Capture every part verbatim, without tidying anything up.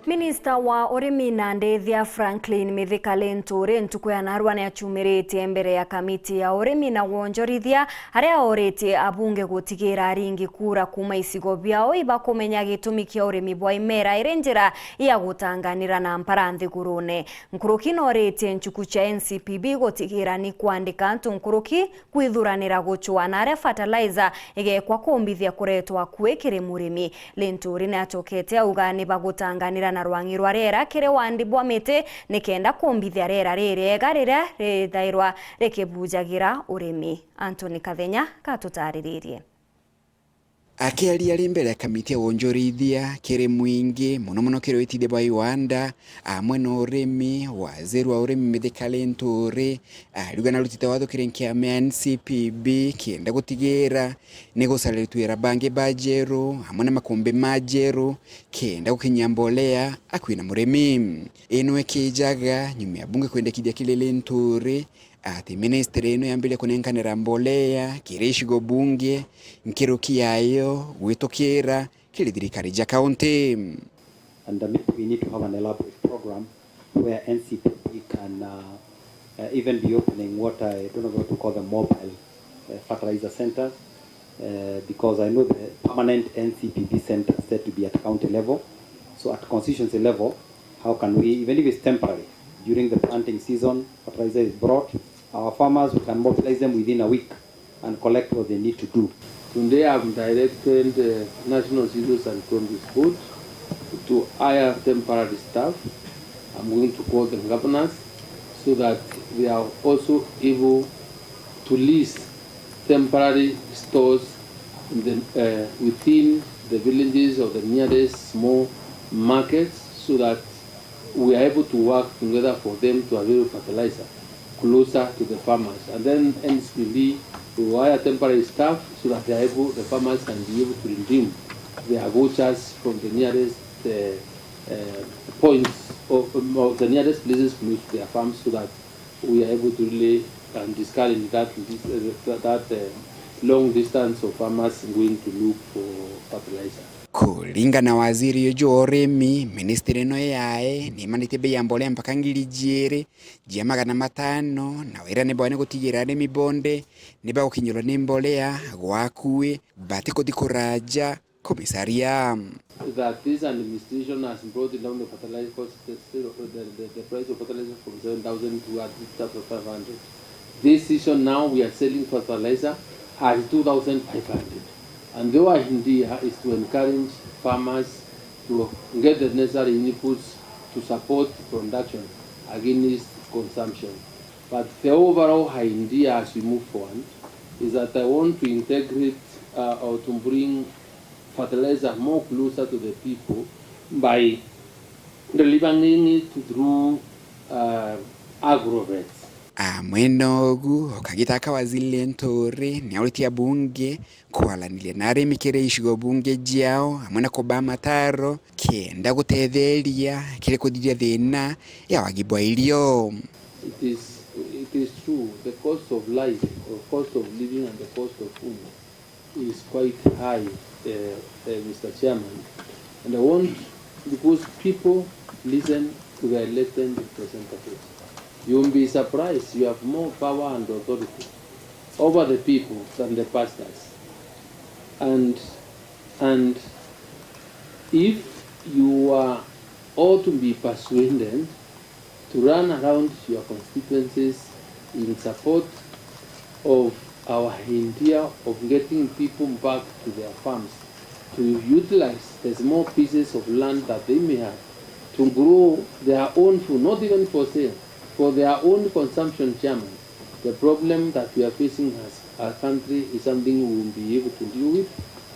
Minista wa urimi na ndithia Franklin Mithika Linturi ntuku ya narua ni achumiritie mbere ya kamiti ya urimi na wonjorithia, aria oritie abunge gutigira aringi kura kuuma icigo biao ibakumenya gitumi kia urimi bwa imera iri njira ya gutanganira na mpara nthigurune. Nkuruki noritie nchuku cia N C P B gutigira ni kwandika antu nkuruki kwithuranira gucwaa na aria fertilizer igekwa kumbithia kuretwa akui kiri murimi. Linturi ni acokete auga ni bagutanganira na rwang'i rwa riera kiri wandi bwa miti nikenda kumbithia riera ririega riria rithairwa rikibujagira urimi. Anthony Kathenya gatutariririe. Akiaria ari mbere ya kamiti ya wonjorithia kiri mwingi, mono mono kiri witithia bwa iwanda, amwe na urimi, waziri wa urimi Mithika Linturi ariuga narutite watho kiri nkiama ya N C P B kenda gutigira ni gucariritwira bangi ba jeru amwe na makumbi ma jeru kenda gukinyia mbolea akui na murimi. Ino ikijaga nyuma ya bunge kwendekithia kiri Linturi ati ministry ino yambirie kunenkanira mbolea kiri icigo bunge nkiruki yayo gwitukira kiri thirikari ja kaunti. And, uh, maybe we need to have an elaborate program where N C P B can, uh, uh, even be opening what I don't know what to call them, mobile, uh, fertilizer centers, uh, because I know the permanent N C P B centers set to be at county level. So at constituency level, how can we, even if it's temporary, during the planting season, fertilizer is brought, our farmers, we can mobilize them within a week and collect what they need to do. Today I've directed, uh, National Cereals and Produce Board to hire temporary staff. I'm going to call them governors so that they are also able to lease temporary stores in the, uh, within the villages or the nearest small markets so that we are able to work together for them to avail fertilizer closer to the farmers. And then N C P B will hire temporary staff so that they are able, the farmers can be able to redeem their vouchers from the nearest, uh, uh, points of, of the nearest places close to their farms so that we are able to really, um, discourage that, uh, that, uh, long distance of farmers going to look for fertilizer. Kuringana na waziri uju wa urimi, ministry ino yae ni imanitie bei ya mbolea mpaka ngiri jiiri jia magana matano, na wira ni bwawe ni gutigira arimi bonthe ni bagukinyirwa ni mbolea gwa akui batikuthi kuraja kumicaria. That this administration has brought down the fertilizer cost, the, the, the, the price of fertilizer from seven thousand to at least five hundred. This season now we are selling fertilizer at two thousand five hundred. And the whole idea is to encourage farmers to get the necessary inputs to support production against consumption. But the overall idea as we move forward is that I want to integrate, uh, or to bring fertilizer more closer to the people by delivering it through, uh, agrovets. Amwe na ugu, o kagita aka waziri Linturi ni auritie abunge kwaraniria na arimi kiri icigo bunge jiao, amwe na kubaa mataro kenda gutetheria kiri kuthithia thina ya wagi bwa irio. It is, it is true, the cost of life, or cost of living and the cost of food is quite high, uh, uh, Mister Chairman. And I want, because people listen to the elected representatives. You'll be surprised, you have more power and authority over the people than the pastors. And, and if you are all to be persuaded to run around your constituencies in support of our idea of getting people back to their farms, to utilize the small pieces of land that they may have to grow their own food, not even for sale, for their own consumption, Chairman. The problem that we are facing as a country is something we will be able to deal with,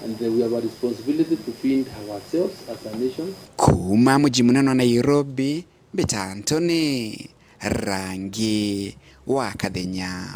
and we have a responsibility to feed ourselves as a nation. Kuuma muji munene wa Nairobi, mbita Anthony Rangi wa Kathenya.